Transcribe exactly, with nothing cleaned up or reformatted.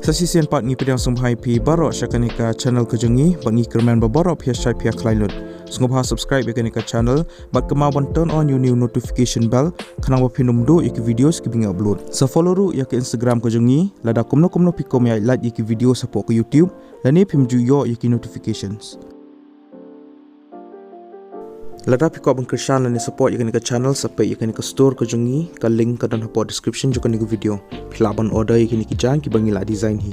Te shisien pat ngi pdiang sngewbha ïa phi baroh sha kane ka channel ka jong ngi, bad ngi kyrmen ba baroh phi ïa shait phi ïa khlaiñ lut. Sngewbha subscribe ïa kane ka channel, bad kynmaw ban turn on ïa une u notification bell, khnang ba phin ym duh ïa ki videos kiba ngi upload. Sa follow ruh ïa ka Instagram ka jong ngi, lada kumno kumno phi kwah ban ïa like ïa ki videos hapoh ka YouTube, lane phim ju ïoh ïa ki notifications. Lada phi kwah ban kyrshan lane support ïa kane ka channel, sa peit ïa kane ka store ka jong ngi, ka link ka don hapoh description jong kane ka video. Phi lah ban order ïa kine ki jaiñ kiba ngi la design hi.